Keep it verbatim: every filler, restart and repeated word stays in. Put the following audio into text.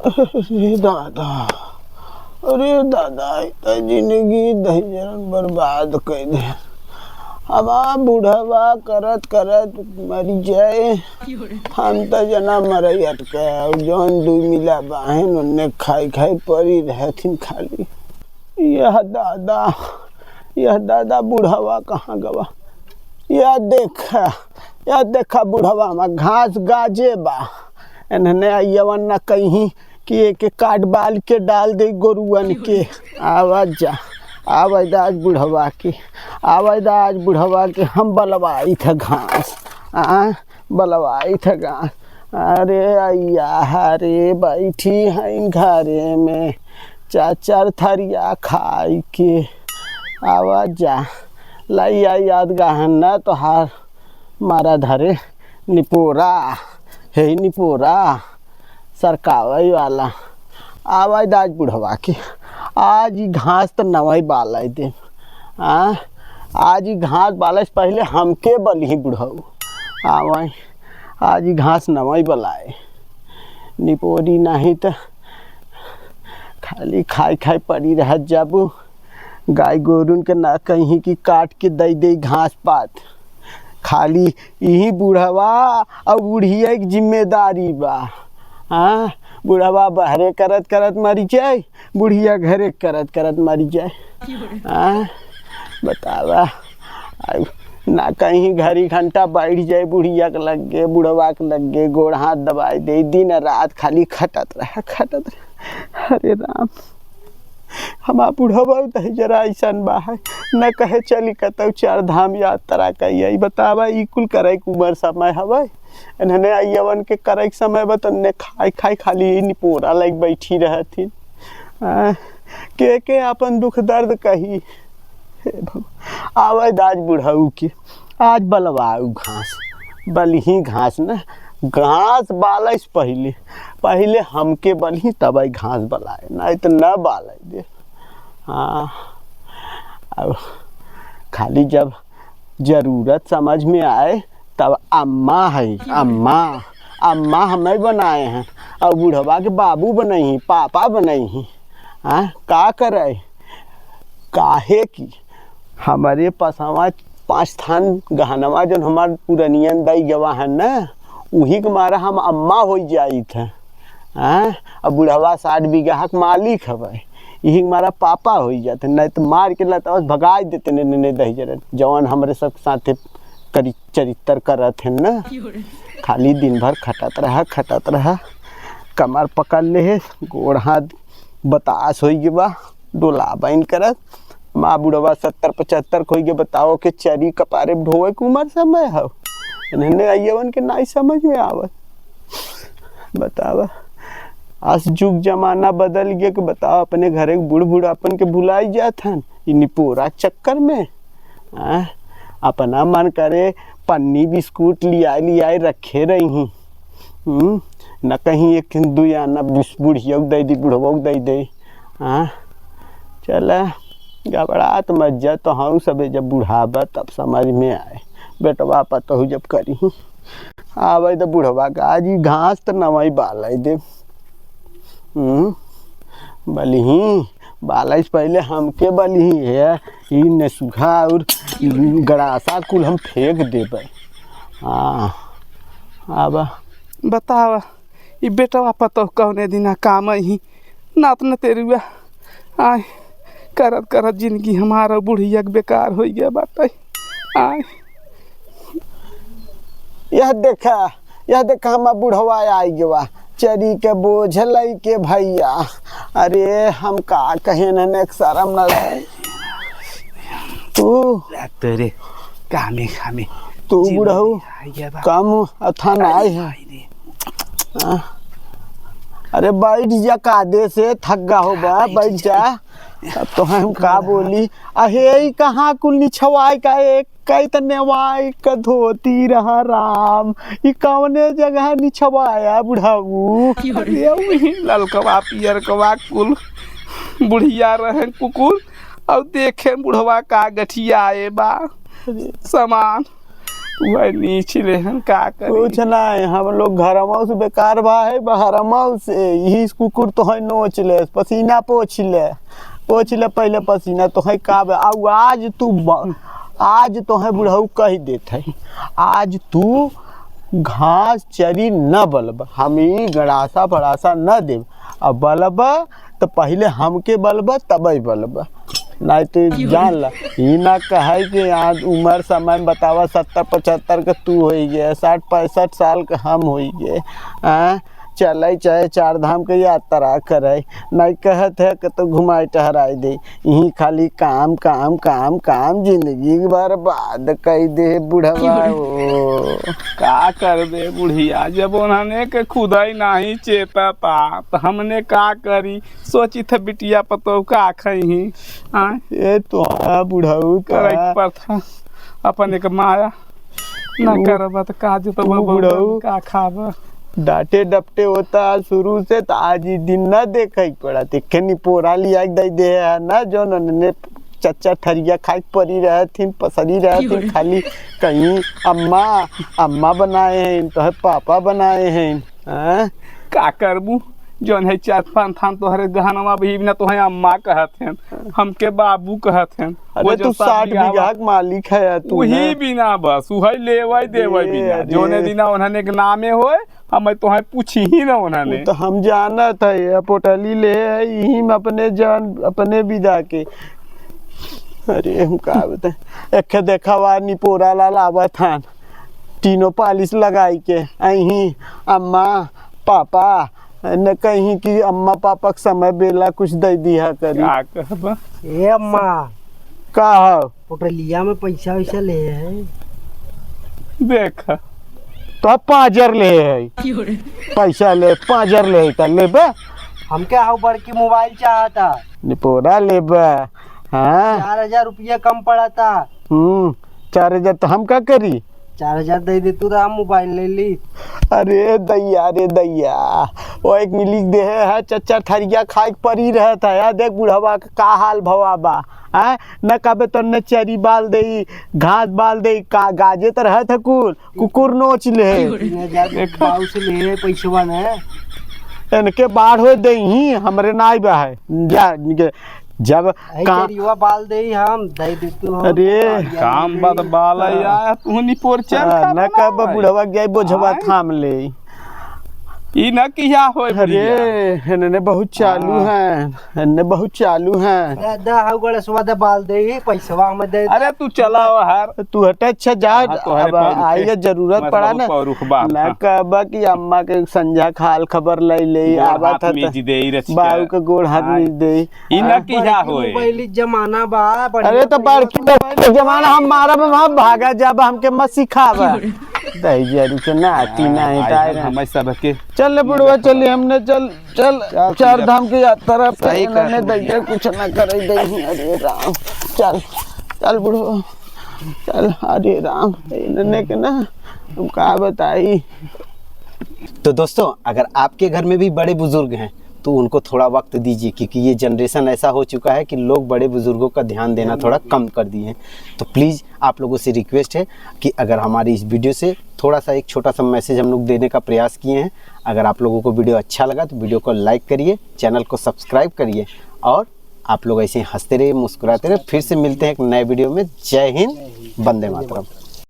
अरे दादा, अरे दादा, ई त जिंदगी दहिजरन बर्बाद कइ दे। अब आ बुढ़वा करत करत मरि जाए, हम त जना मरई अटके, अउर जौन दुइ मिला बाहेन, ओन्ने खाइ खाइ परी रहथिन खाली। यह दादा, यह दादा बुढ़वा कहाँ गवा? यह देखा, यह देखा बुढ़वा मा घास गाजे बा। एन्हने अइयवन न कहीं कि एके काट बाल के डाल दे गोरुअन के। आवा जा, आवा जा आज बुढ़वा के, आवा जा आज बुढ़वा के हम बलवाइत ह घास। आ, बलवाइत ह घास। अरे अइया, अरे बैठी हइन घरे में, चार चार थरिया खाइ के। आवा जा, लइया याद गहन न तोहार मारा धरे निपोरा, हे निपोरा, सरकावइ वाला। आवा द आज बुढ़वा के, आज ई घास त नवइ बालइ दे। आ, आज ई घास बालइ से पहिले हमके बलही बुढ़ऊ। आवा, आज ई घास नवइ बलाए। निपोरी नाहीं त खाली खाइ खाइ परी रहत जाबू। गाय गोरुन के ना कहीं कि काट के दइ दे घास पात। खाली इही बुढ़वा अउर बुढ़िया के जिम्मेदारी बा। हाँ, बुढ़वा बहरे करत करत मरि जाए, बुढ़िया घरे करत करत मरि जाए। हाँ, बतावा, अब ना कहीं घड़ी घंटा बैठ जाए बुढ़िया के लग्गे, बुढ़वा के लग्गे, गोड़ हाथ दबाइ दे, दिन रात खाली खटत रहे, खटत रहे। अरे राम, हमार बुढ़वा दहिजरा अइसन बा है, न कहे चली कतौ चार धाम यात्रा कइ आई। बतावा, ई कुल करइ के उमर समय हवइ? एन्हने अइयवन के करइ के समय बा, तन्ने खाइ खाइ खाली ई निपोरा लइके बैठी रहथिन। आ, के के आपन दुख दर्द कही? हे भगवान, आवइ द आज बुढ़ऊ के, आज बलवाउ घास, बलही घास न, घास बालइ से पहिले, पहिले हमके बलही तबइ घास बलाए, नाहीं त न बालइ दे। हाँ, अब खाली जब जरूरत समझ में आए तब अम्मा है, अम्मा, अम्मा हमइ बनाए हैं, अउर बुढ़वा के बाबू बनइहीं, पापा बनइहीं। हाँ, का करइ? काहे कि हमरे पसवा पाँच थान गहनवा जौन हमार पुरनियन दइ गवा है न, उही के मारा हम अम्मा होइ जाइत है। हाँ, अब बुढ़वा साठ बीघा के मालिक हवइ, इही के मारा पापा होइ जात है, नाहीं त मार के लतवा से भगाइ देते ने, ने, ने दहिजरन, जवन हमरे सब साथे करी चरित्तर करत है न। खाली दिन भर खटत रहा, खटत रहा, कमर पकड़ ले है, गोड़ हाथ बतास होइ गए बा, डोला बइन करत। माँ बुढ़वा सत्तर पचहत्तर के होइ गए, बताओ के चरी कपारे ढोए के उमर समय हव। एन्हने अइयवन के नाहीं समझ में आवत। बतावा, आज जुग जमाना बदल गया कि बतावा, अपने घरे के बूढ़ बूढ़ापन के भुलाइ जात हन, ई निपोरा चक्कर में। आ, अपना मन करे पन्नी बिस्कुट लियाए लियाए रखे रही। हम्म, न कहीं एक दुइ आना बिस-, बुढ़िया के दइ दी, बुढ़वा के दइ दे। हाँ, चला, घबरात मत जा, तोहू सबे जब बुढ़ाबा तब समझ में आए, बेटवा पतोहू जब करी। आवइ द बुढ़वा के, आज ई घास त नवइ बालइ दे। हम्म, बलही, बालइ से पहिले हमके बलही है, ई नेसुहा अउर गड़ासा कुल हम फेंक देबइ। हाँ, अब बतावा, ई बेटवा पतोह कौने दिना काम अइहीं? नात न तेरुआ, आय, करत करत जिनगी हमार बुढ़िया के बेकार होइ गया बाटे। आय। यह देखा, यह देखा, हमार बुढ़वा आइ गवा, चरी के बोझ लइके भइया। अरे, हम का कहेन, एन्हने के सरम न लगे। तू तोरे कामे खामे तू जिंदगी बुढ़ऊ आइ गया बा। कम अथा नाइ है। हाँ? अरे बैठ जा, कादे से थक गा हो बा, हाँ, बैठ बैठ जा। जा। अब तो हम का बोली, अहे ई कहाँ कुल निछवाई का, एक कई त नेवाई का धोती रहा राम, ई कौने जगह निछवाया बुढ़ऊ? अरे वही ललकवा पियरकवा कुल बुढ़िया रहे कुकुर, और देखे बुढ़वा का गठियाए बा सामान। तू है नीच ले, हम का करी? कुछ नहीं, हम लोग घरमौ से बेकार बा है, बहरमौ से। यही कुकुर तोहै नोच ले, पसीना पोछ ले, पोछ ले पहले पसीना, तोहै का बा? आउ आज तू ब-, आज तोहै बुढ़ऊ कहि देत है, आज तू घास चरी न बलब, हम ई गड़ासा फड़ासा न देब। अब बलब त पहिले हमके बलब, तबै बलब। नाहीं तो जान ला, ई ना कहै कि आज उमर समय में बतावा, सत्तर पचहत्तर के तू होइ गए, साठ पैंसठ साल के हम होइ गए। हाँ, चलै चाहे चार धाम के यात्रा करै, नाहीं कहत है कि तो घुमाई टहराई दे। यही खाली काम, काम, काम, काम, जिंदगी बर्बाद कई दे बुढ़वा हो। का करबे बुढ़िया, जब उन्हने के खुदै नाहीं चेता ता, त हमने का करी? सोचित है बिटिया पतोह का खइहीं। आय, ए तो बुढ़ऊ का करै के परथा, अपन एक माया ना तू, करबा त का जोतबा तू बउआ, बुढ़ऊ का खाबा? डांटे डपटे होता शुरू से, त आज ई दिन ना देखै के पड़ा। देखे निपोरा लिया के दे दे है ना, जौन उन्हने चच्चा थरिया खाए के परी रहथिन, पसरी रहथिन, खाली कहीं अम्मा, अम्मा बनाए हैं, तो है पापा बनाए हैं। हाँ? का करबू? जौन है चार पाँच थान तोहरे गहनवा भी बिना तोहे अम्मा कहत हैं, हमके बाबू कहत हैं। अरे वो जो तू साठ बीघा के मालिक है तू वही ना। बिना बस, उहै लेवै देवै ए, बिना। अरे। जौने दिना उन्हने के नामे होए, हम तोहे पूछी ही ना उन्हने। उ तो हम जानत है, ये पोटली ले है, यही में अपने जान, अपने विदा के। अरे, हम का बताएं, एक देखा वा निपोरा लाल आवत हन, तीनों पालिश लगाई के, अहीं अम्मा, पापा, न कहीं कि अम्मा पापा के समय बेला कुछ दे दिया करी। का कहबा? ए अम्मा। का हो? पोटलिया में पैसा वैसा ले है? देख। तो पाँच हजार ले है। पैसा ले, पाँच हजार ले है, त लेबे? हमके हाउ बड़की मोबाइल चाहता। निपोरा लेबे? हाँ। चार हजार रुपया कम पड़ता। हम्म, चार हजार तो हम का करी? चार हजार दे दे तू तो हम मोबाइल ले ली। अरे दैया रे दैया, वो एक मिली देहे है, चच्चा थरिया खाए के परी रहत है। आ देख बुढ़वा के का हाल भवा बा, हैं? न कबे तो न चरी बाल देई, घास बाल देई, का गाजे त रहत है कुल, कुकुर नोच ले है। तीन हजार बाबू से ले पैसवा ने। इनके बाढ़ हो देही, हमरे नाई बा है। जा, इनके जब आई का तेरी युवा बाल दे ही हम, दे दे तू हम। अरे। काम बात बाल है यार, तू निपोर चल हाँ, का ना बना कब है? बुढ़वा गई बोझवा आय। थाम ले। ई ना किया होय अरे, बुढ़िया। इन्हने बहुत चालू हाँ। हैं, इन्हने बहुत चालू हैं। दा, दा, हाउ गणेशवा दा बाल दे ही, पैसवा हम दे दे। अरे तू चला हर। तू हट, अच्छा जा, हाँ, तोहरे अब पर रुके। आइए जरूरत मत पड़ा बहुत ना। पर रुकबा, ना हाँ। कहबा कि अम्मा के संझा खाल खबर ले ले, गोड़ आवत हाथ हत। मीज दे ही रचिका। बाऊ के गोड़ हाथ हाँ। मीज दे। ई ना अब किया बड़की होए। मोबाइल के जमाना बा, बढ़िया अरे तो बढ़िया बड़की मोबाइल के जमाना हम मारब, हम भागा जाब, हमके मत सिखावा। दही जरू के नाती हाँ, नहीं आई ताय हम, ना। हमें सबके चल ले बुढ़वा, चली हमने, चल, चल, चल, चार चल। धाम की यात्रा पे सही इन्होंने कहत दैया कुछ ना करे दे। अरे राम, चल, चल बुढ़वा, चल, अरे राम, इन्होंने के ना, हम का बताई। तो दोस्तों, अगर आपके घर में भी बड़े बुजुर्ग हैं, तो उनको थोड़ा वक्त दीजिए, क्योंकि ये generation ऐसा हो चुका है कि लोग बड़े बुजुर्गों का ध्यान देना थोड़ा कम कर दिए हैं। तो please, आप लोगों से request है कि अगर हमारी इस video से थोड़ा सा, एक छोटा सा message हम लोग देने का प्रयास किए हैं, अगर आप लोगों को video अच्छा लगा तो video को like करिए, channel को subscribe करिए, और आप लोग ऐसे ही हंसते रहिए, मुस्कुराते रहिए। फिर से मिलते हैं एक नए video में। जय हिंद, वंदे मातरम।